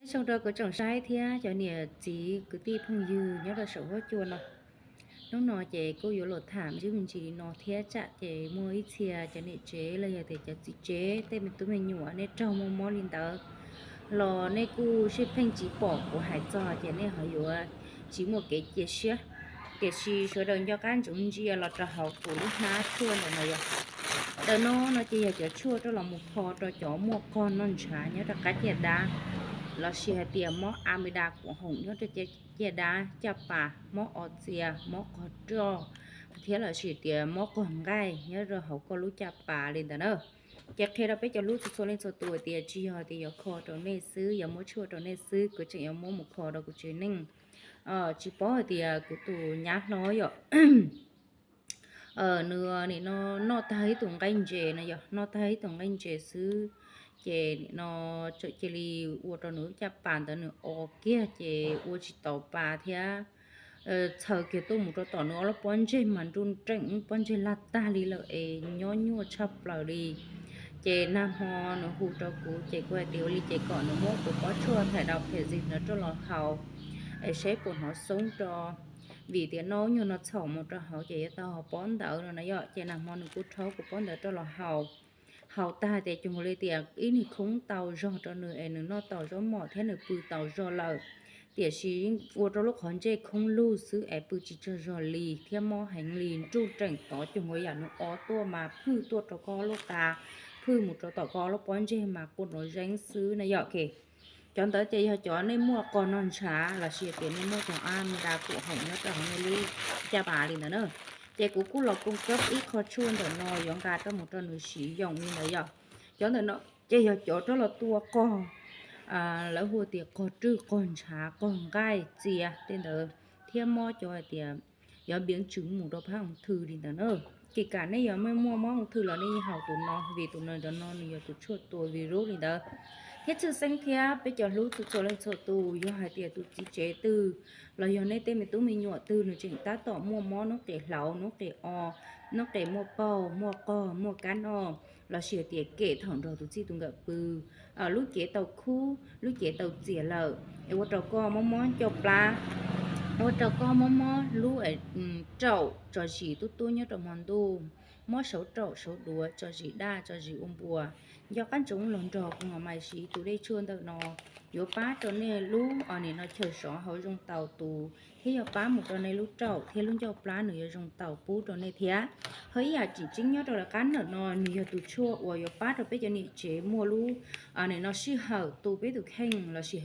Nyob zoo rau kuv tsoom saib thiab cov niam txiv kwv tij phooj ywg nyob rau saum huab cua no. Hnub no ces kuj yuav los tham me ntsis li no thiab tsam ces muaj ib txhia cov niam tsev los yog tias cov txiv tsev tej me tub me nyuam nej raug muaj mob li ntawd los nej kuj sib pheej tsis pom kuv hais txog ces nej ho yuav tsis muaj kev cia siab. Tiam sis sawv daws nco qab ntsoov ntsia los rau hauv kuv lub hnab tshuaj ntawm no yog, ntawm no no ces yog cov tshuaj rau los mus kho rau cov muaj qog noj ntshav nyob rau qab caj dab los sis hais tias mob amida kuv hoom nyob rau caj dab caj pas, mob o txia, mob qog roj, thiab los sis tias mob qog nqaij nyob rau hauv koj lub caj pas li ntawd na. Ces qhia rau peb cov hlub txhua txhua leej txhua tus tias tsis yog tias yuav kho rau nej xwb, yuav muab tshuaj rau nej xwb, kuv tseem yuav muab mus kho rau kuv tsev neeg. Tsis paub hais tias kuv tus nyab hlob yom, nws nim no noj tag ib tug nqaij ntses no yog, noj tag ib tug nqaij ntses xwb, ces nim no txawm cia li ua rau nws lub caj pas ntawd nws o kiag ces ua tsis tau pa thiab. Txhaws kiag tuaj mus rau tom nws ob lub pob ntseg mas nruj nreem, pob ntseg laj tag li lawm es nyob nyuaj tshaj plaws li. Ces nag hmo nws hu rau kuv ces kuv hais tias ua li ces kom nws muab kuv pob tshuaj thais dau phem zis no rau los haus es saib puas hnov xoob rau, vim tias noj nyuag no txhaum mus rau hauv ces yuav tau haus pob ntawd no na yom. Ces nag hmo nws kuj rhaub kuv pob ntawd rau los haus. Haus tag tias cuag li tias ib niag khoob tau zog rau nws es nws noj tau zaub mom thiab nws pw tau zog lawm. Tiam sis ua rau lub qhov ntsej khoob lug xwb es pw tsis tsaug zog li thiab mob heev li, nruj nreem tod cuag yam nws o tuaj mas phwj tuaj rau koj lub qa, phwj mus rau tom koj lub pob ntseg mas quaj nrov zeeb xwb na yom. Cov ntawd ces yog cov nej muaj qog noj ntshav los sis tias nej muaj cov amida kuv hoom nyob rau hauv nej lub caj pas li ntawd na. Ces kuv kuj los koo kab ib qho tshuaj ntawm no yuav nqa rau mus rau nws siv yoos li ntawd yom. Cov ntawm no ces yog cov rau los tua qog, lawv hu tias qog rwj, qog ntshav, qog nqaij txia tej ntawd, thiab mob cov hais tias yuav npiav tswv mus rau phab ung thw li ntawd na. Ces kam nej yuav muaj mob ung thw los nej yeej haus tus no, vim tus no ntawm no nws yog tus tshuaj tua virus li ntawd. Thiab tshwj xeeb thiab peb cov hlub txhua txhua leej txhua tus, yog hais tias tus txiv tsev twg los yog nej tej me tub me nyuam twg nws tseem tab tom muaj mob noob qes hlauv, noob qes o, noob qes muaj paug, muaj qog, muaj kab noj, los sis hais tias kem thaum nrog tus txij tus nkawm pw, lub cev tau khub, lub cev tau txias lawm, es ua rau koj mob mob ncauj plab, ua rau koj mob mob lub raum tso zis tub tub nyob rau hmo ntuj, mob saud raum saud duav tso zis daj tso zis ua npua. Nco qab ntsoov los nrog kuv mam siv tus dej tshuaj ntawm no, yuav pab rau nej lub nim no chaw sov hauv zoo taus tus, thiab yuav pab mus rau nej lub raum thiab lub ncauj plab nws yuav zoo taus pub rau nej thiab. Ho ib yam tseem ceeb nyob rau lawv qab ntawm no nws yog tus tshuaj uas yuav pab rau peb cov niam tsev muaj lub nim no sij hawm tu peb tus kheej los sis